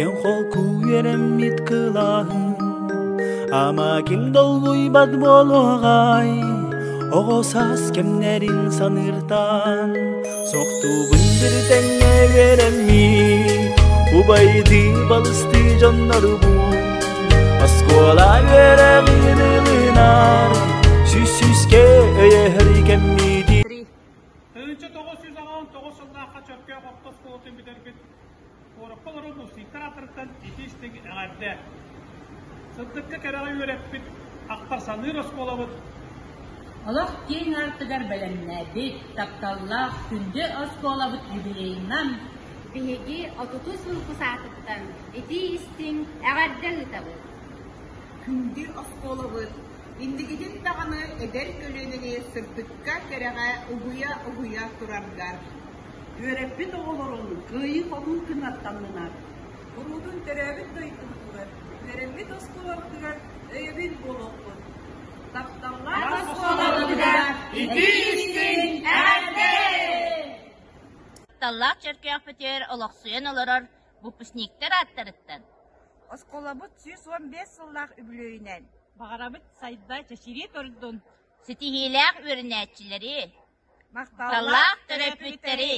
Киэҥ холку үөрэммит кылааһым, Ама ким долгуйбат буолуоҕай, Оҕо саас кэмнэрин саныыртан Сохтуубун бір тэҥҥэ үөрэммит, Убайдыы балыстыы дьоннорбун Оскуола үөрэҕин ылынар, Сүүс сүүскэ өйөһөр кэммитин 1989 сыллаахха Чөркөөх орто оскуолатын бүтэрбит Куоракка олорор мусиктар ааттарыттан итии-истиҥ эҕэрдэ! Сырдыкка кэрэҕэ үөрэппит, ахтар-саныыр оскуолабыт Олох киэҥ аартыгар бэлэмнээбит, тапталлаах күндү оскуолабыт юбилейынан Биһиги отутус выпуск аатыттан итии-истиҥ эҕэрдэ ыытабыт! Күндү оскуолабыт инникитин даҕаны эдэр көлүөнэни сырдыкка-кэрэҕэ угуйа-угуйа тураргар Үөрэппит оҕолорун кыайыы-хотуу кынаттаннынар. Куруутун төрөөбүт дойдубутугар, үөрэммит оскуолабытыгар өйөбүл буолуохпут. Тапталлаах оскуолабытыгар итии-истиҥ эҕэрдэ! Тапталлаах Чөркөөхпүтүгэр олохсуйан олорор выпускниктар ааттарыттан Оскуолабыт 115 сыллаах үбүлүөйүнэн Баҕарабыт сайда чэчирии турдун! Ситиһиилээх үөрэнээччилэри, махталлаах махталлаах төрөппүттэри!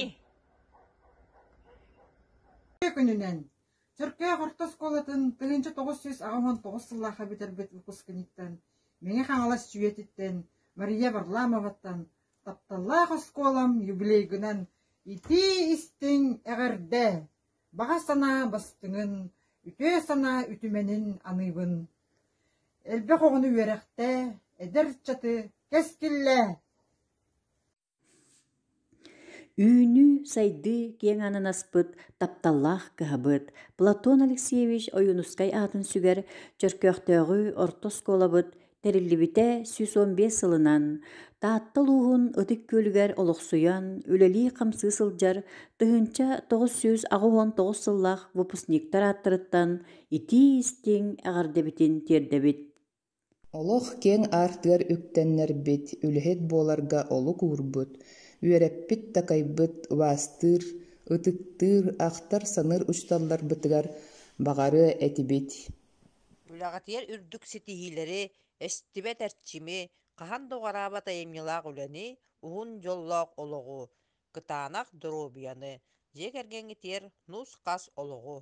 Күнүнэн Чөркөөх орто оскуолатын 1989 сыллаахха бүтэрбит выпускниктан, Мэҥэ Хаҥалас Сүүйэтиттэн Мария Варламоваттан тапталлаах оскуолам юбилейгынан итии-истиҥ эҕэрдэ! Баҕа санаа бастыҥын, үтүө санаа үтүмэнин аныыбын. Элбэх оҕону үөрэхтээ, эдэр ыччаты кэскиллээ! Үүнүү-сайдыы киэҥ аанын аспыт тапталлаах кыһабыт Платон Алексеевич Ойуунускай аатын сүгэр Чөркөөхтөөҕү орто оскуолабыт тэриллибитэ 115 сылынан Таатта улууһун Ытык Күөлүгэр олохсуйан үлэлии-хамсыы сылдьар 1989 сыллаах выпускниктар ааттарыттан итии-истиҥ эҕэрдэбитин тиэрдэбит. Олох киэҥ аартыгар үктэннэрбит, үлэһит буоларга олук уурбут, үөрэппит-такайбыт, убаастыыр, ытыктыыр, ахтар-саныыр учууталларбытыгар баҕарыа этибит Үлэҕитигэр үрдүк ситиһиилэри, эстибэт эрчими, хаһан да уҕараабат айымньылаах үлэни, уһун дьоллоох олоҕу, кытаанах доруобуйаны, дьиэ кэргэҥҥитигэр нус-хас олоҕу!